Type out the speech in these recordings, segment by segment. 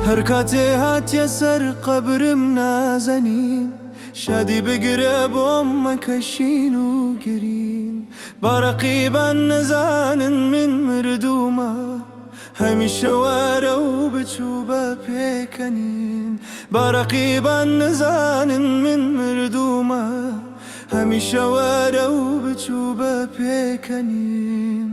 هەر کاتێ هاتیە سەر قەبرم نازەنین، شادی بگرە بۆم مەکە شین و گرین. با ڕەقیبان نەزانن من مردوومە، هەمیشە وەرە و بچوو بە پێکەنین. با ڕەقیبان نەزانن من مردوومە، هەمیشە وەرە و بچوو بە پێکەنین.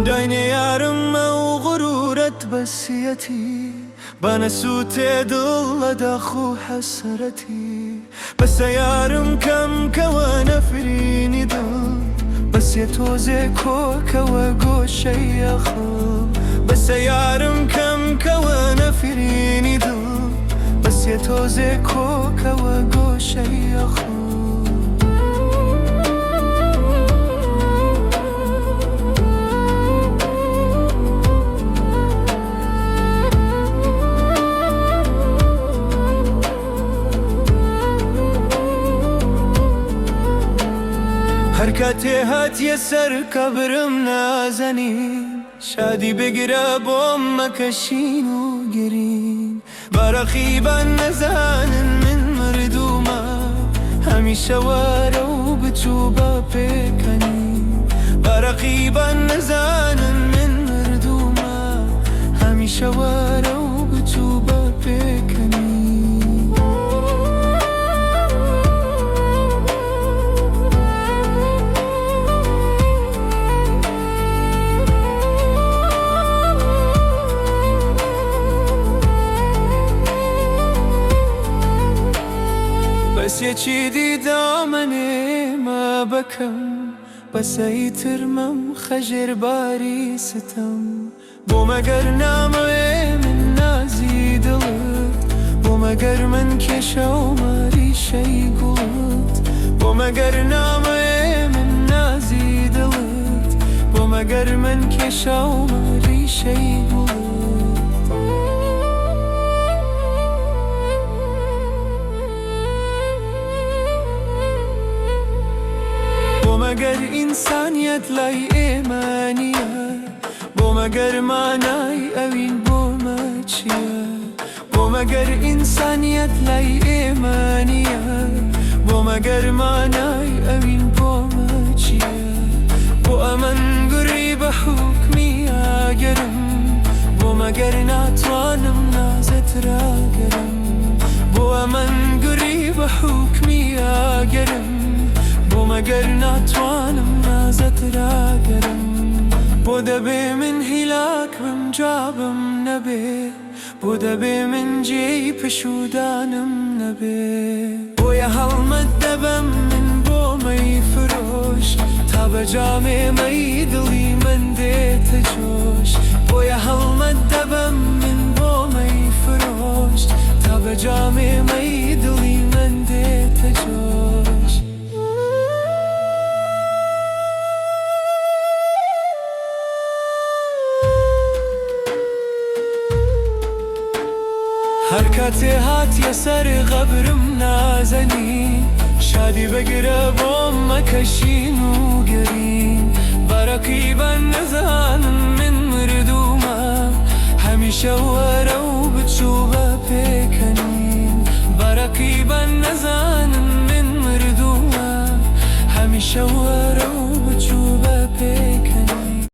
داینێ یارم ئەو غرورەت بەسیەتی، با نەسووتێ دڵ لە داخ و حەسرەتی. بەسە یارم کەم کەوە نەفرینی دڵ، بەسێ تۆزێ کۆکەوە گۆشەی ئەخڵ. بەسە یارم کەم کەوە نەفرینی دڵ، بەسێ تۆزێ کۆکەوە گۆشەی ئەخڵ. هەر کاتێ هاتیە سەر قەبرم نازەنین، شادی بگرە بۆم مەکە شین و گرین. با ڕەقیبان نەزانن من مردوومە، هەمیشە وەرە و بچوو بە پێکەنین. با ڕەقیبان نەزانن من مردوومە، هەمیشە وەرە و بچوو بە پێکەنین. بەس یەکی دی دامەنێ مە بەکەم، بەسە ئیتر مەمخە ژێر باری ستەم. بۆ مەگەر نامەوێ من نازی دڵت، بۆ مەگەر من کێشەومە ڕیشەی گوڵت. بۆ مەگەر نامەوێ من نازی دڵت، بۆ مەگەر من کێشەومە ڕیشەی گوڵت. بۆ مەگەر ئینسانیەت لای ئێمە نییە، بۆ مەگەر مانای ئەوین بۆ مە چییە؟ بۆ مەگەر ئینسانیەت لای ئێمە نییە، بۆ مەگەر مانای ئەوین بۆ مە چییە؟ بۆ ئەمن گوڕی بە حوکمی ئاگرم، بۆ مەگەر ناتوانم نازت ڕاگرم. بۆ ئەمن گوڕی بە حوکمی ئاگرم، بۆ مەگەر ناتوانم نازت ڕاگرم. بۆ دەبێ من هیلاک بم جوابم نەبێ، بۆ دەبێ من جێی پشوودانم نەبێ. بۆیە هەڵمەت دەبەم من بۆ مەی فرۆش، تا بە جامێ مەی دڵی من دێتە جۆش. بۆیە هەڵمەت دەبەم من بۆ مەی فرۆش، تا بە جامێ مەی دڵی من دێتە جۆش. هەر کاتێ هاتیە سەر قەبرم نازەنین، شادی بگرە بۆم مەکە شین و گرین. با ڕەقیبان نەزانن من مردوومە، هەمیشە وەرە و بچوو بە پێکەنین. با ڕەقیبان نەزانن من مردوومە، هەمیشە وەرە و بچوو بە پێکەنین.